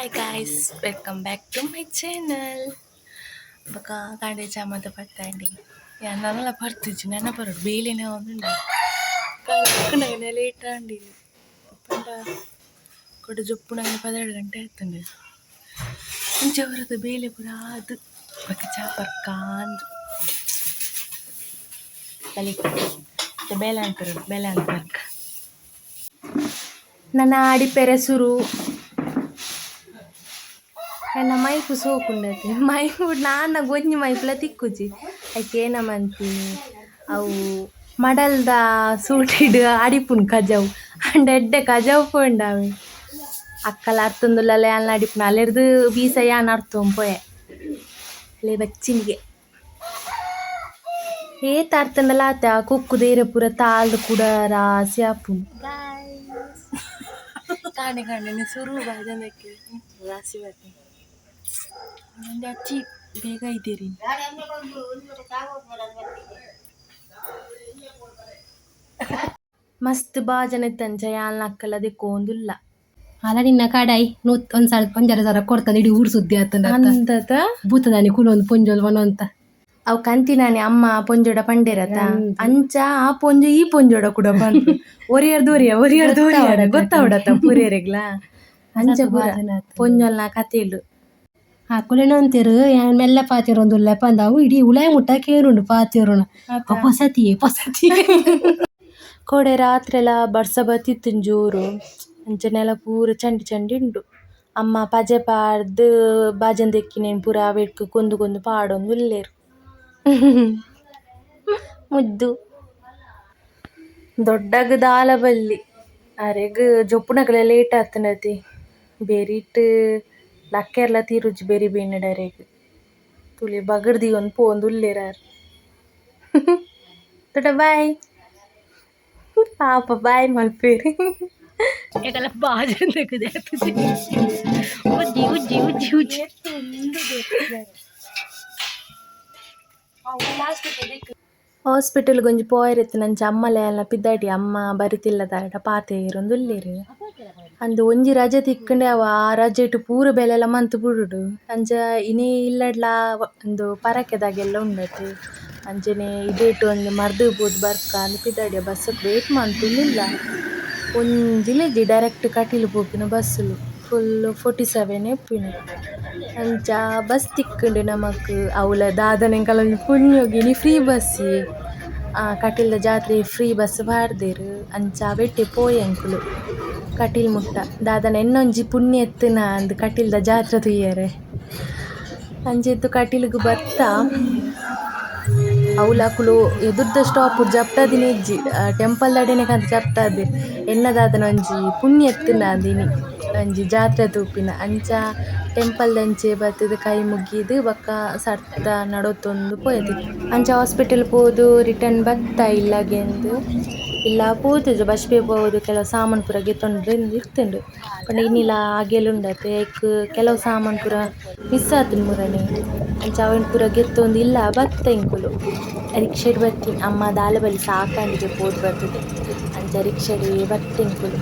Hi guys, welcome back to my channel. ಬೊಕ ಕಾಂಡೆ ಚಾ ಮಾತ ಪತ್ತಾಂಡಿ ಯಾನ್ ನನಲ ಪರ್ತುಜಿ ನನ ಪರೊಡು ಬೇಲೆನೆ ಆವೊಂದುಂಡು ಲಕ್ಕುನಗನೆ ಲೇಟ್ ಆಂಡ್ ಪಂಡ ಕುಡ ಜೊಪ್ಪುನಗನೆ 12 ಗಂಟೆ ಆತುಂಡು ಇಂಚ ಬರದ ಬೇಲೆ ಪೂರ ಆದ್ ಬೊಕ ಚಾ ಪರ್ಕಾಂದ್ ಬಲಿ ಬೇಲೆ ಅನ್ಪೆರ್ ಬೇಲೆ ಅನ್ಪರ್ಕ ನನ ಅಡಿಪೆರೆ ಸುರು. ಎನ್ನ ಮೈಪು ಸೋಕುಂಡತೆ ಮೈಪು ನಾನ ಒಂಜಿ ಮೈಪುಲ ತಿಕ್ಕುಜಿ. ಐಕ್ ಏನ ಮನ್ಪಿನಿ ಅವು ಮಡಲ್ದ ಸೂಟಿಡ್ ಅಡಿಪುಂಡು ಕಜವು. ಆಂಡ ಎಡ್ಡೆ ಕಜವು ಪೋಂಡ ಅವೆ ಅಕ್ಕಲ ಅರ್ತೊಂದುಲ್ಲಲ ಯಾನ್ಲ ಅಡಿಪುನ ಅಲೆರ್ದ್ ಬೀಸ ಯಾನ್ ಅರ್ತೊಂದು ಪೋಯೆ ಅಲೆ ಬಚ್ಚಿನಿಗೆ ಏತ್ ಅರ್ತಂಡಲ ಆತೆ ಆ ಕುಕ್ಕು ದೇರೆ ಪೂರ ತಾಲ್ದ್ ಕುಡ ರಾಸಿ ಆಪುಂಡು. ಕಾಂಡೆ ಕಾಂಡೆನೆ ಸುರು ಬಾಜನಕ್ಕೆ ರಾಸಿ ಬರ್ಪುಂಡು. ಒಂಜಿ ಅಚ್ಚಿ ಬೇಗ ಇದ್ದೀರಿ. ಮಸ್ತ್ ಬಾಜನ ಇತ್ತಂಚ ಯಾನ್ಲ ಅಕ್ಕಲ ದೆಕ್ಕೊಂದುಲ್ಲ. ಅಲ ನಿನ್ನ ಕಡಾಯಿ ನೂತ್ ಒಂದ್ ಸಾರ ಒಂಜರೆ ಸರ ಕೊಡ್ತದೆ ಇಡೀ ಊರು ಸುದ್ದಿ ಆತಂದ. ಅಂತತ. ಭೂತದಾನಿ ಕುಲೊಂದು ಪೊಂಜೊಲು ವನೊಂತ. ಅವು ಕಂತಿನಾನಿ ಅಮ್ಮ ಪೊಂಜೊಡ ಪಂಡೇರತ ಅಂಚ ಆ ಪೊಂಜು ಈ ಪೊಂಜೊಡ ಕೂಡ ಪನ್ಪು ಒರಿಯರ್ದು ಒರಿಯ ಒರಿಯರ್ದು ಒರಿಯಡ ಗೊತ್ತಾವಡತ ಪೂರೇರೆಗ್ಲಾ ಅಂಚ ಪೂರ ಪೊಂಜೊಲ್ನ ಕತೆಲು. ಅಕುಲೇನ ಅಂತೀರು ಯಾನ್ ಮೆಲ್ಲ ಪಾತೆರೊಂದುಲ್ಲೆ ಪಂದ ಅವು ಇಡೀ ಉಲಾಯಿ ಮುಟ್ಟ ಕೇನುಂಡು ಪಾತೆರುನ ಪೊಸತಿ ಪೊಸತಿ. ಕೋಡೆ ರಾತ್ರೆಲ ಬರ್ಸ ಬತ್ತಿತ್ತಿನ ಜೋರು ಅಂಚ ನೆಲ ಪೂರ ಚಂಡಿ ಚಂಡಿ ಉಂಡು. ಅಮ್ಮ ಪಜೆ ಪಾಡ್ದ್ ಬಾಜನ ದೆಕ್ಕಿನೆನ್ ಪೂರ ಅವೆಟ್ಕ್ ಕೊಂದು ಕೊಂದು ಪಾಡೊಂದುಲ್ಲೆರ್. ಮುದ್ದು ದೊಡ್ಡಗ್ ದಾಲ ಬಲ್ಲಿ ಅರೆಗ್ ಜೊಪ್ಪುನಗಲ ಲೇಟ್ ಆತುಂಡತೆ ಬೆರಿಟ್ ಲಕ್ಕೆರ್ಲ ತೀರುಜಿ ಬೆರಿ ಬೇನೆಡ್ ಅರೆಗ್ ತೂಲೆ ಬಗರ್ ದೀವೊಂದು ಪೋವೊಂದುಲ್ಲೆರ್ ಆರ್. ದೊಡ್ಡ ಬಾಯ್ ಪಾಪ ಬಾಯ್ ಮಲ್ಪುವೆರ್. ಏಕಲ ಬಾಜನ ದೆಕ್ಕುದೆ ಉಜ್ಜಿ ಉಜ್ಜಿ ಉಜ್ಜಿ ಉಜ್ಜಿ. ಹಾಸ್ಪಿಟಲ್ ಗೊಂಜಿ ಪೋಯೆರೆ ಇತ್ತಿನಂಚ ಅಮ್ಮಲೆ ಯಾನ್ಲ ಪಿದಾಡಿ ಅಮ್ಮ ಬರಿತಿಲ್ಲದಾಡ ಪಾತೆರೊಂದುಲ್ಲೆರ್. ಅಂದ್ ಒಂಜಿ ರಜೆ ತಿಕ್ಕುಂಡೆ ಅವು ಆ ರಜೆಟ್ ಪೂರ ಬೇಲೆಲ ಮಂತ್ ಬುಡೊಡು. ಅಂಚ ಇನಿ ಇಲ್ಲಡ್ಲ ಉಂದು ಪರಕೆದಾಗೆಲ್ಲ ಉಂಡತೆ ಅಂಚನೆ ಇಡೆಟ್ ಒಂಜಿ ಮರ್ದ್ ಪೋದು ಬರ್ಕ ಅಂದ್ ಪಿದಾಡಿಯ ಬಸ್ಸ್ ಕ್ ವೇಟ್ ಮಂತೊಂದುಲ್ಲ. ಒಂಜಿಲ ಇಜ್ಜಿ ಡೈರೆಕ್ಟ್ ಕಟೀಲ್ ಪೋಪಿನ ಬಸ್ಸ್ ಲು ಫುಲ್ಲ್ 47 ಇಪ್ಪುನಿ. ಅಂಚ ಬಸ್ಸ್ ತಿಕ್ಕುಂಡು ನಮಕ್ ಅವ್ಲ ದಾದನ ಎಂಕಲ್ನ ಒಂಜಿ ಪುಣ್ಯಗ್ ಇನಿ ಫ್ರೀ ಬಸ್ಸ್ ಕಟೀಲ್ದ ಜಾತ್ರೆ ಫ್ರೀ ಬಸ್ಸ್ ಪಾಡ್ದೆರ್. ಅಂಚ ಅವೆಟ್ಟೆ ಪೋಯ ಎಂಕುಲು ಕಟೀಲ್ ಮುಟ್ಟ ದಾದನ ಎನ್ನೊಂಜಿ ಪುಣ್ಯ ಇತ್ತುನ ಅಂದ್ ಕಟೀಲ್ದ ಜಾತ್ರೆ ತೂಯೆರೆ. ಅಂಚ ಇತ್ತೆ ಕಟೀಲ್ಗ್ ಬತ್ತ ಅವ್ಲು ಅಕುಲು ಎದುರುದ ಸ್ಟಾಪ್ ಜಪ್ಟಾದಿನ ಇಜ್ಜಿ ಟೆಂಪಲ್ ದಡೆನೆ ಕಂತ್ ಜಪ್ಟಾದೆರ್. ಎನ್ನ ದಾದನ ಒಂಜಿ ಪುಣ್ಯ ಇತ್ತ್ಂಡ ಇನಿ ಒಂಜಿ ಜಾತ್ರೆ ತೂಪಿನ. ಅಂಚ ಟೆಂಪಲ್ ದಂಚಿ ಬತ್ತುದು ಕೈ ಮುಗಿದ್ ಬೊಕ್ಕ ಸರ್ತ ನಡತೊಂದು ಪೋಯೆರ್. ಅಂಚ ಹಾಸ್ಪಿಟಲ್ ಪೋದು ರಿಟರ್ನ್ ಬತ್ತ ಇಲ್ಲಗೆಂದ್ ಇಲ್ಲ ಪೋತುಜ ಬಜ್ಪೆ ಪೋದು ಕೆಲವು ಸಾಮಾನ್ ಪೂರ ಗೆತೊಂದು ಇತ್ತುಂಡು ಪಂಡ ಇನಿಲ ಅಗೆಲ್ ಉಂಡತೆ ಐಕ್ ಕೆಲವು ಸಾಮಾನ್ ಪೂರ ಮಿಸ್ಸ್ ಆತುಂಡು ಮುರನಿ. ಅಂಚ ಅವೆನ್ ಪೂರ ಗೆತ್ತೊಂದು ಇಲ್ಲ ಬತ್ತ ಎಂಕುಲು ರಿಕ್ಷೆಡ್ ಬತ್ತಿನಿ. ಅಮ್ಮ ದಾಲ ಬಲ್ಲಿ ಸಾಕಾಂಡಿಗೆ ಪೋದು ಬತ್ತುದು ಅಂಚ ರಿಕ್ಷೆಡ್ ಬತ್ತ ಎಂಕುಲು.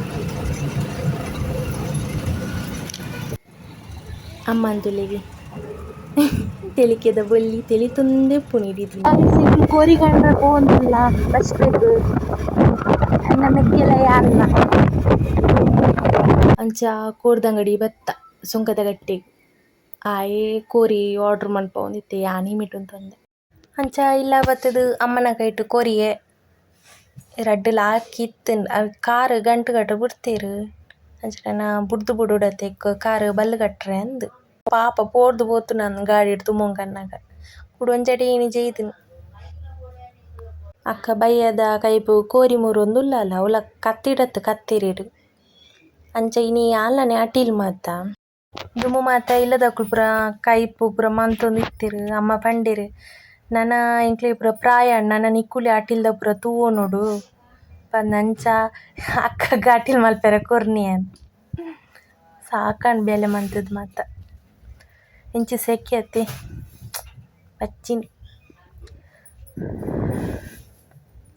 ಅಮ್ಮನ್ ತೂಲೆಗೆ ತೆಲಿಕೆದ ಬೊಲ್ಲಿ ತೆಲಿತೊಂದೇ ಉಪ್ಪುನು ಇಡೀ ದಿನ. ಕೋರಿ ಕಂಡ್ರೆ ಪೋವೊಂದುಲ್ಲ ಬಸ್ಪೆಗ್ ಎನ್ನ ಮೆಗ್ಗೆಲ ಯಾನ್ಲ. ಅಂಚ ಕೋರ್ದಂಗಡಿ ಬತ್ತ ಸುಂಕದ ಕಟ್ಟೆಗ್ ಆಯೆ ಕೋರಿ ಆರ್ಡರ್ ಮನ್ಪವೊಂದಿತ್ತೆ ಯಾನ್ ಈ ಮೀಟ್ ಉಂತೊಂದೆ. ಅಂಚ ಇಲ್ಲ ಬತ್ತುದು ಅಮ್ಮನ ಕೈಟ್ ಕೊರಿಯೆ ರಡ್ಡ್ ಲಾಕಿ ಇತ್ತುಂಡು ಅವ್ ಕಾರ್ ಗಂಟು ಕಟ್ ಬುಡ್ತೆರ್. ಅಂಚ ನನ ಬುಡ್ದು ಬುಡೊಡತೆ ಕಾರ್ ಬಲ್ಲ್ ಕಟ್ರೆ ಅಂದ್ ಪಾಪ ಪೋಡ್ದು ಪೋತುಂಡು ಗಾಡಿಡ್ ತುಂಬೊಂಕನ್ನಗ ಕುಡ ಒಂಜೆಡೆ ಇನಿ ಜೈದಿನಿ. ಅಕ್ಕ ಬಯ್ಯದ ಕೈಪು ಕೋರಿ ಮೂರೊಂದುಲ್ಲಲ್ ಅವ್ಲ ಕತ್ತಿಡತ್ತ್ ಕತ್ತಿರಿಡ್ ಅಂಚ ಇನಿ ಯಾನ್ಲನೆ ಅಟಿಲ್ ಮಾತ ದುಂಬು ಮಾತ ಇಲ್ಲದಕುಲು ಪೂರ ಕೈಪು ಪೂರ ಮಂತೊಂದು ಇತ್ತೆರ್. ಅಮ್ಮ ಪಂಡೆರ್ ನನ ಎಂಕ್ಲೆಗ್ ಪೂರ ಪ್ರಾಯ ಆಂಡ್ ನನ ನಿಕುಲೆ ಅಟಿಲ್ದ ಪೂರ ತೂವೊನೊಡು ಪಂದ್ ಅಂಚ ಅಕ್ಕಗ್ ಅಟಿಲ್ ಮಲ್ಪೆರೆ ಕೊರ್ನಿ ಯಾನ್. ಸಾಕಾಂಡ್ ಬೇಲೆ ಮಂತುದು ಮಾತ ಇಂಚಿ ಸೆಕೆ ಅತೆ ಬಚ್ಚಿನಿ.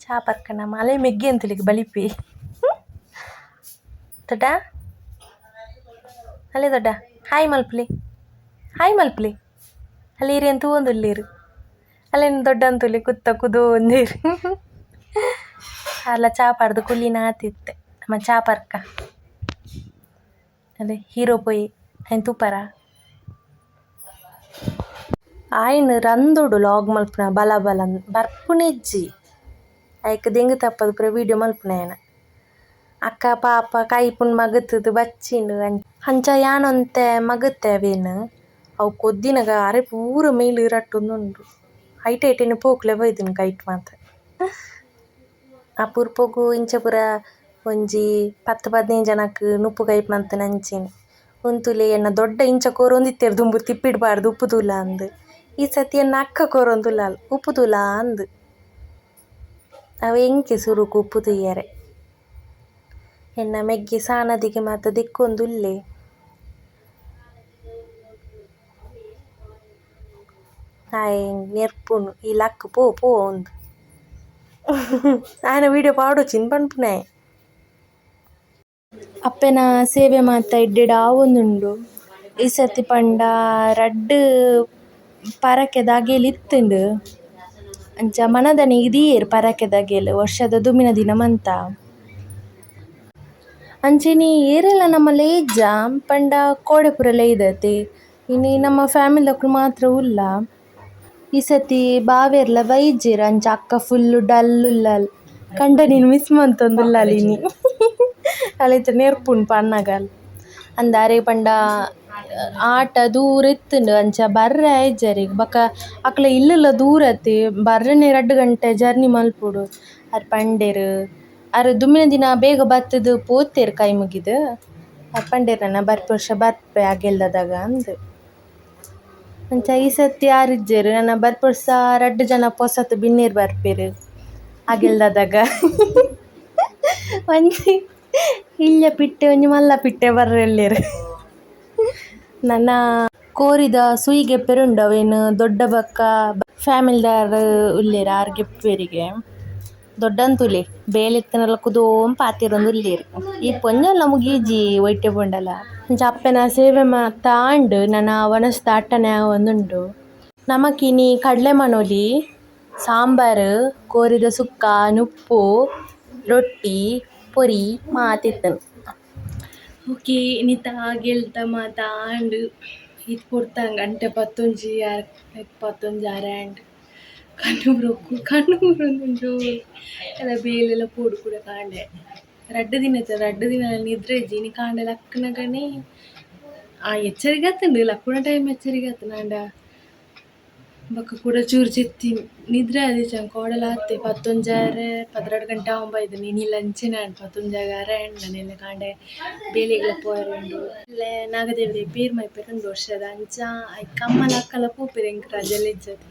ಚಾ ಪರ್ಕಣ ಅಲೆ ಮೆಗ್ಗಿ ಅಂತಲಿಗೆ ಬಲಿಪಿ ದೊಡ್ಡ ಅಲೆ ದೊಡ್ಡ. Hi ಮಲ್ಪುಲೆ, hi ಮಲ್ಪುಲೆ. ಅಲ್ಲಿ ಈರೇನು ತೂವೊಂದುಲ್ಲೇರು. ಅಲ್ಲೇನು ದೊಡ್ಡಂತುಲೆ ಕುತ್ತ ಕುದೋಂದೇರು. ಅಲ್ಲ ಚಾ ಪಾಡ್ದು ಕುಲ್ಲಿನ ಆತಿತ್ತೆ ನಮ್ಮ ಚಾ ಪರ್ಕ. ಅದೇ ಹೀರೋ ಪೋಯಿ ಐನ್ ತೂಪರ. ಆಯ್ನ್ ರಂದೊಡು ಲಾಗ್ ಮಲ್ಪುನ ಬಲ ಬಲ ಬರ್ಪುನೆಜ್ಜಿ. ಐಕ್ ದೆಂಗ್ ತಪ್ಪದು ಪೂರ ವೀಡಿಯೋ ಮಲ್ಪುನ. ಅಕ್ಕ ಪಾಪ ಕೈಪುನ್ ಮಗತದು ಬಚ್ಚಿಂಡು. ಅಂಚ ಯಾನೊಂತೆ ಮಗತ್ತೆ ಅವೇನು ಅವು ಕೊದ್ದಿನಗ ಅರೆ ಪೂರ ಮೇಲ್ ರಟ್ಟೊಂದುಂಡು. ಐಟ್ ಐಟೇನು ಪೋಕ್ಲೆ ಬೈದಿನ ಕೈಟ್ ಮಾತ. ಅಪುರ್ಪೊಗು ಇಂಚ ಪೂರ ಒಂಜಿ 10-15 ಜನಕ್ ನುಪ್ಪು ಕೈಪ್ ಮಂತುನ ಅಂಚೆನೆ. ಉಂತುಲೆ ಎನ್ನ ದೊಡ್ಡ ಇಂಚ ಕೊರೊಂದಿತ್ತೆರ್ ದುಂಬು ತಿಪ್ಪಿಡ್ ಪಾಡ್ದು ಉಪ್ಪು ತೂಲ ಅಂದ್. ಈ ಸತಿ ಎನ್ನ ಅಕ್ಕ ಕೊರೊಂದುಲ್ಲಾಲ್ ಉಪ್ಪು ತೂಲ ಅಂದ್. ಅವು ಎಂಕೆ ಸುರುಕು ಉಪ್ಪು ತೂಯರೆ. ಎನ್ನ ಮೆಗ್ಗಿ ಸಾನದಿಗೆ ಮಾತ ದಿಕ್ಕೊಂದುಲ್ಲೆ. ಆಯೆ ನೆರ್ಪುನು ಈ ಲಕ್ಕ್ ಪೋ ಪೋ ಅಂದ್. ಆಯನ ವೀಡಿಯೋ ಪಾಡೊಚಿಂದ್ ಪನ್ಪುನಾಯೆ. ಅಪ್ಪೆನ ಸೇವೆ ಮಾತ ಎಡ್ಡೆಡ್ ಆವೊಂದುಂಡು. ಈ ಸರ್ತಿ ಪಂಡ ರಡ್ಡ್ ಪರಕೆದ ಅಗೇಲ್ ಇತ್ತುಂಡು. ಅಂಚ ಮನದನಿಗ್ ದೀಯೆರ್ ಪರಕೆದ ಅಗೇಲ್ ವರ್ಷದ ದುಮಿನ ದಿನ ಮಂತ. ಅಂಚೆನೆ ಏರೆಲ ನಮ ಲೇಜ್ಜ ಪಂಡ ಕೋಡೆ ಪೂರ ಲೇಯ್ದತೆ ಇನಿ ನಮ್ಮ ಫ್ಯಾಮಿಲಿ ದಕುಲು ಮಾತ್ರ ಉಲ್ಲ. ಈ ಸರ್ತಿ ಬಾವೆರ್ಲ ಬೈಜೆರ್ ಅಂಚ ಅಕ್ಕ ಫುಲ್ ಡಲ್ ಉಲ್ಲಲ್. ಕಂಡನಿನ್ ಮಿಸ್ ಮಂತೊಂದುಲ್ಲಲ್ ಇನಿ. ಅಲ್ ಇತ್ತೆ ನೆರ್ಪುಂಡು ಪನ್ನಗಲ್. ಅಂದ್ ಅರೆಗ್ ಪಂಡ ಆಟ ದೂರ ಇತ್ತುಂಡು ಅಂಚ ಬರ್ರೆ ಆಯಿಜಿ ಅರೆಗ್. ಬೊಕ ಅಕ್ಲೆ ಇಲ್ಲುಲ ದೂರ ಅತೆ ಬರ್ರೆನೆ 2 ಗಂಟೆ ಜರ್ನಿ ಮಲ್ಪೊಡು. ಅರ್ ಪಂಡೆರ್ ಅರ್ ದುಮ್ಮಿನ ದಿನ ಬೇಗ ಬತ್ತುದು ಪೋತೆರ್ ಕೈ ಮುಗಿದು. ಅರ್ ಪಂಡೆರ್ ನನ ಬರ್ಪೆ ವರ್ಷ ಬರ್ಪೆ ಅಗೆಲ್ದದಾಗ ಅಂದ್. ಅಂಚ ಈ ಸರ್ತಿ ಆರ್ ಇಜ್ಜೆರ್ ನನ ಬರ್ಪೆ ವರ್ಷ 2 ಜನ ಪೊಸತ್ ಬಿನ್ನೆರ್ ಬರ್ಪೆರ್ ಅಗೆಲ್ದದಾಗ. ಒಂಜಿ ಇಲ್ಯ ಪಿಟ್ಟೆ ಒಂಜಿ ಮಲ್ಲ ಪಿಟ್ಟೆ ಬರ್ರೆಲ್ಲೆರ್. ನನ ಕೋರಿದ ಸುಯಿ ಗೆಪ್ಪೆರುಂಡು ಅವೇನು ದೊಡ್ಡ ಬೊಕ್ಕ ಫ್ಯಾಮಿಲಿದಾರ್ ಉಲ್ಲೆರ್ ಆರ್ ಗೆಪ್ಪುವೆರಿಗೆ. ದೊಡ್ಡಂತುಲೆ ಬೇಲೆ ಇತ್ತುಂಡಲ ಕುದೋಂದು ಪಾತೆರೊಂದು ಉಲ್ಲೆರ್. ಈ ಪೊಂಜೊವುಲ ಮುಗಿಜಿ ಒಯ್ಟೆ ಪೋಂಡಲ. ಅಂಚ ಅಪ್ಪೆನ ಸೇವೆ ಮಾತ ಆಂಡ್ ನನ ವನಸ್ದ ಅಟ್ಟಣೆ ಆವೊಂದುಂಡು. ನಮಕಿನಿ ಕಡ್ಲೆ ಮನೊಲಿ, ಸಾಂಬಾರ್, ಕೋರಿದ ಸುಕ್ಕ, ನುಪ್ಪು, ರೊಟ್ಟಿ, ಪೊರಿ ಮಾತ ಇತ್ತುಂಡು. ಓಕೆ ಇನಿತ ಅಗೆಲ್ದ ಮಾತ ಆಂಡ್. ಈತ್ ಪೊರ್ತು ಗಂಟೆ 11 11 ಆರೆ ಆಂಡ್. ಕಣ್ಣು ಬ್ರೊಕ್ಕು ಕಣ್ಣು ಬರೊಂದುಂಡು. ಎಲ್ಲ ಬೇಲೆಲ ಪೋಡು ಕೂಡ ಕಾಂಡೆ. ರಡ್ಡ್ ದಿನ ಇತ್ತೆ ರಡ್ಡ್ ದಿನ ನಿದ್ರೆ ಇಜ್ಜಿ. ಇನಿ ಕಾಂಡೆ ಲಕ್ಕುನಗನೆ ಆ ಎಚ್ಚರಿಗೆ ಆತುಂಡು, ಲಕ್ಕುನ ಟೈಮ್ ಎಚ್ಚರಿಗೆ ಆತುಂಡು. ಆಂಡ ಬೊಕ್ಕ ಕುಡ ಚೂರು ಜೆತ್ತಿ ನಿದ್ರೆ ಆದಿಜ್ಜಿ ಕೋಡೆಲ ಆತೆ 11 12 ಗಂಟೆ ಆವೊಂದು ಬೈದ್ಂಡ್. ಇನಿಲ ಅಂಚೆನೆ ಆಂಡ್ 11 ಅರೆ ಆಂಡ್ ನೆನ್ನೆ ಕಾಂಡೆ ಬೇಲೆಗ್ಲ ಪೋಯೆರೆ ಉಂಡು. ಎಲ್ಲೆ ನಾಗದೇವರೆಗ್ ಪೇರ್ ಮೈಪೆರೆ ಉಂಡು ವರ್ಷದ. ಅಂಚ ಐಕ್ ಅಮ್ಮಲ ಅಕ್ಕಲ ಪೋಪೆರ್ ಎಂಕ್ ರಜೆಲ ಇಜ್ಜತೆ.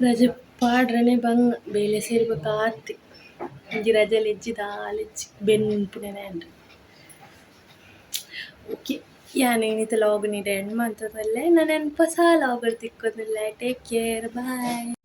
ರಜೆ ಪಾಡ್ರೆನೆ ಬಂಗ ಬೇಲೆ ಸೇರ್ಬೊಕ ಆತೆ. ಒಂಜಿ ರಜೆಲ ಇಜ್ಜಿ ದಾಲ ಇಜ್ಜಿ ಬೆನ್ಪುನೆನೆ ಆಂಡ್. ಓಕೆ ಯಾನ್ ಇನಿತ ಲಾಗ್ ನು ಇಡೆ ಎಂಡ್ ಮಂತೊಂದುಲ್ಲೆ. ನನ ಪೊಸ ಲಾಗ್ ಡ್ ತಿಕ್ಕೊಂದುಲ್ಲೆ. Take care bye.